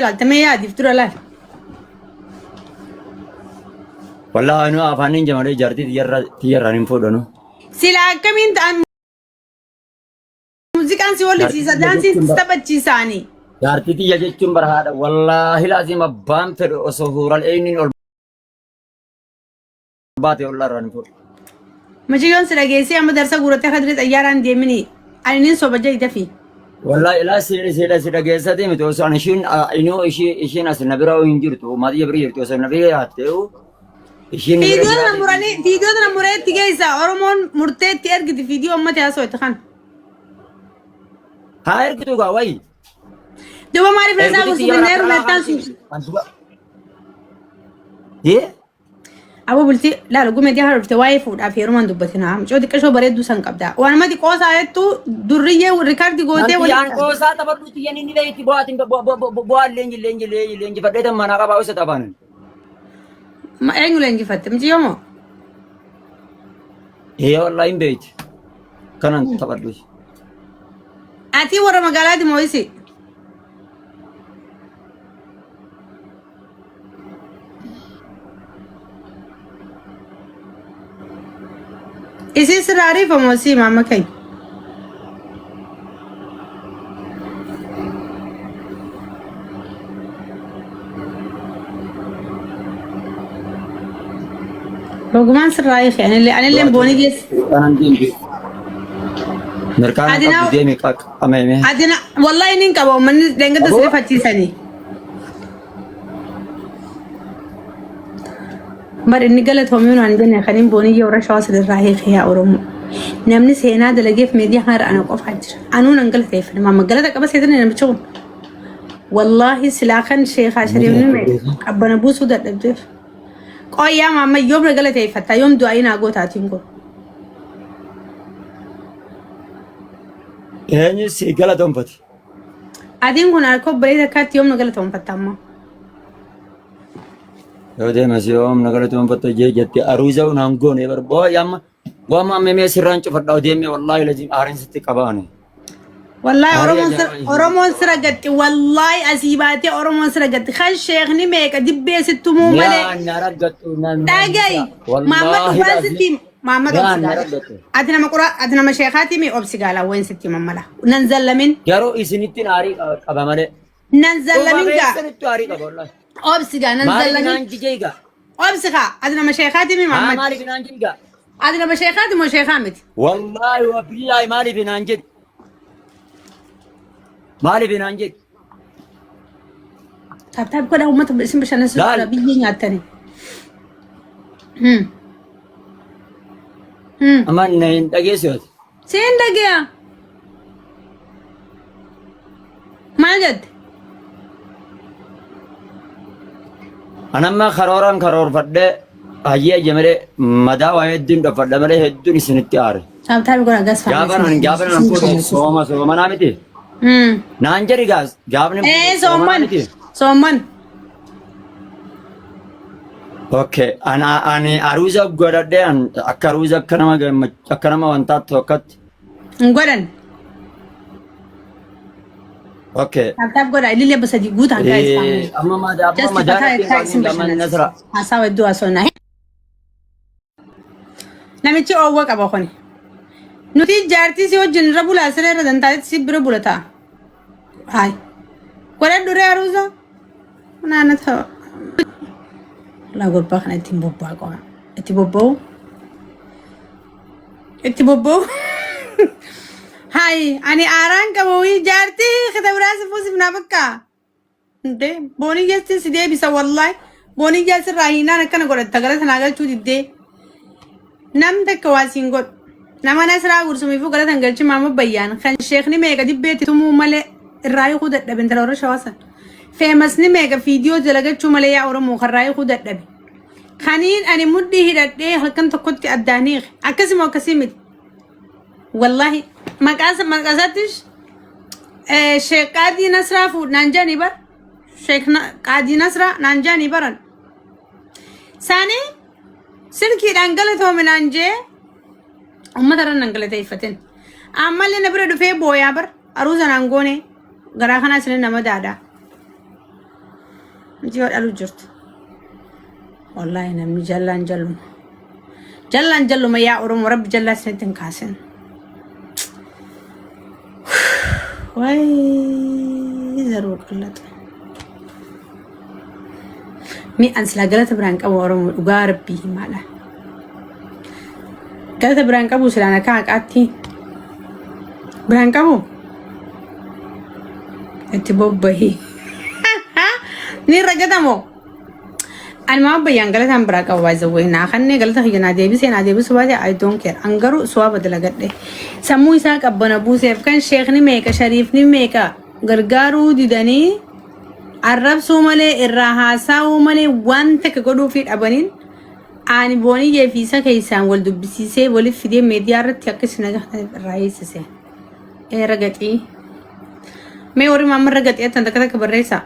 Laalta mee yaadiif dura laal. Wallaahi anu afaaniin jamalee jaartii tiyyarraan hin fuudhanu. Sila akkamiin ta'an muuziqaan si wallisiisa Jaartii tiyya daansiin jechuun si bara taphachiisaani. jaartii tiyya jechuun bara haadha wallaahi laazim abbaan fedhu osoo huural eeyniin ol baate ollaa irraa ni fuudhu. Mucayyoon si dhageessee amma darsa guurattee akka dirree xayyaaraan deemini. Ani nin soba jedhi dafii. Wallaahi ilaa si si dhageessati miti osoo ani ishiin inuu ishii ishiin as na bira hin jirtu maatii bira jirtu osoo na bira jiraatteeyu ishiin na bira Fiidiyoo tana jiraate muranii fiidiyoo tana muree itti geessa Oromoon murtee itti ergiti fiidiyoo ummata haasoo itti kan. Haa ergitu gaa wayi. Duuba maaliif na isaa Ergiti guutuu xiyyaara binnee akka alaa rumettaan kanatti sun. kan duba. Yee? Aboo bultii laala gumee haa dhufte waa'ee fuudhaaf heerumaan dubbatina. Mucoo xiqqashoo bareedduu san qabda. Waan mati qoosaa jettu durriyyee rikaardi gootee Nanti walitti yaan qoosaa taphadhu xiyyan inni beekti bu'aatiin bu'aa leenji leenji leenji leenjifadhee tan manaa qabaa isa taphanan. Eenyu leenjifatte mucayyoo moo? Ee wallaahi hin beekti. Kanan taphadhu. Ati warra magaalaati moo isi? Isii sirraa ariifamoo sii maama keenya? Rogumaan sirraa hiike anillee anillee boonii geesse. Kanan deemti. Mirkaana Adinaa qabdu deemi qaqqameeme. adina wallahi nin qaba uummanni dheengadda Aboo. sirrifachiisanii. Bar inni galatoomuu naan jenne kan hin boonii warra shawaa sirraa hiike yaa Oromoo. Namni seenaa dalageef miidiyaa kanarra ana qofaa jira. Anuu nan galateeffadha. Maama galata qaba seetanii namichi kun. Wallaahi silaa kan sheekaa shariifni mee qabbana buusuu dadhabdeef. Qoyyaa maama yoom na galateeffatta yoom du'aa naa gootaatiin kun. Eenyu si galatoomfate? Atiin kun harka obboleessa akkaatti yoom na galatoomfatta ammoo. Yoo deemas yoom na galatoomfatta jee jette aruuza naan goone bar booy amma waan amma mee sirraan cufadha deemee wallaahi laziim aariin sitti qabaane. Wallaahi Aarii Oromoon sira ajaa'ibaa. Oromoon sira gatti wallaahi asii baatee Oromoon sira gatti kan sheekni meeqa dibbee sittumuu malee Yaa na raggattu nan dhagayi Maamma wallaahi dhugaan laziim sitti hima Maamma yaa obsi na gaala raggattu. ati nama qura ati nama sheekaatii mi obsi gaala wayin sitti hima mala nan zallamin Garuu isinittiin aarii qaba malee. nan Dhufa zallamin gaa keessanittu aarii qaba wallaahi. obsi gaa nan Maaliif zallamin naan jijee gaa? obsi kaa ati nama sheekaatii mi Haa Maamma maaliif naan jedhi gaa? ati nama sheekaati moo sheekaa miti Wallaahi wa billaahi maaliif naan jedhi? Maaliif naan jedhi? Taaptaap godhaa uummata isin bashannansiisu Laal. jira biyyee nyaattanii. Hmm. Hmm. Amma na hin dhageessu ati. Siin dhageeya. Maal jette? Anamma karooraan karoorfadhee hayyee ayya malee madaa waa hedduun dhofadha malee hedduun isinitti aare. Taaptaap godhaa gas faana Gaafa nan gaafa nan fuudhe sooma soomanaa miti. Hmm. Naan jedhi gaas gaafni Ee fuudhe soomanaa soomman. miti. Soomman. Okay, ana ani aruuza godhadhee an akka aruuza akka nama akka nama wantaatti tokkotti. Hin godhan. Okay. Taaptaap godhaa ilillee basadii guutaan guys family. Amma madaa amma Just madaa fataa natti jettaa isin hin qabne bashannansiisa. nasra. Haasawa hedduu haasofna. Namichi oowwa qaba kuni. Nuti jaartii si wajjin irra bulaa siree irra danda'etti si bira bula ta'a. Hayi. Godhadhu ree aruuza. Naana ta'a. Laa gurbaa kana ittiin bobbaa qofa. Itti bobba'u. Itti bobba'u. Hayi ani aaraan qaba wayii jaartii kita biraa si fuusif naa bakka. Ndee boonii jechuun si deebisa wallaahi. Boonii jechuun irraa hiinaan akkana godhatta galata naa galchuu diddee. Namni takka waa siin godhu. Nama nasraa gursumiifuu galata hin galchin maama bayyaan kan sheekni meeqa dibbeetti tumuu malee irraa hiikuu dadhabe intala warra shawaa san. Feemasni meeqa fiidiyoo dalagachuu malee yaa Oromoo kan irraa hiikuu dadhabe. Kaniin ani mudhii hidhadhee halkan tokkotti addaan hiike. Akkasuma akkasii miti. Wallaahi maqaa maqaa isaattis sheek Qaadii Nasraa fuudhnaan jedhanii bar. Sheek Qaadii Nasraa naan jedhanii baran. Isaanii silkiidhaan galatoomi naan jee uummata irra nan galateeffatin. Ammallee na bira dhufee booyaa bar aruuza naan goone garaa kanaa isin nama daadha. Mucayyoo dhalu jirtu. Wallaahi namni jallaan jalluma. Jallaan jalluma yaa Oromoo rabbi jallaa isinitti hin kaasin. Wayi zaruu qallaxa. Mi an silaa galata biraan qabu Oromoo dhugaa rabbii himaadha. Galata biraan qabu silaan akka haqaatti biraan qabu itti bobbahi. Ni ragatamoo? Ani maa bayyaan galataan biraa qaba by the way. Naa kannee galata kiyya naa deebisee naa deebisuu baate I don't care. An garuu suwaa badalagadhe. Sammuu isaa qabbana buuseef kan sheekni meeqa shariifni meeqa gargaaruu didanii arrabsuu malee irraa haasa'uu malee waan takka godhuufii dhabaniin ani booniyyee fi isa keessaan wal dubbisiisee waliif fidee miidiyaa irratti akka isin agartaniif irraa hiisise. Ee ragaxii. Mee warri maamma ragaxii attan takka takka barreessaa.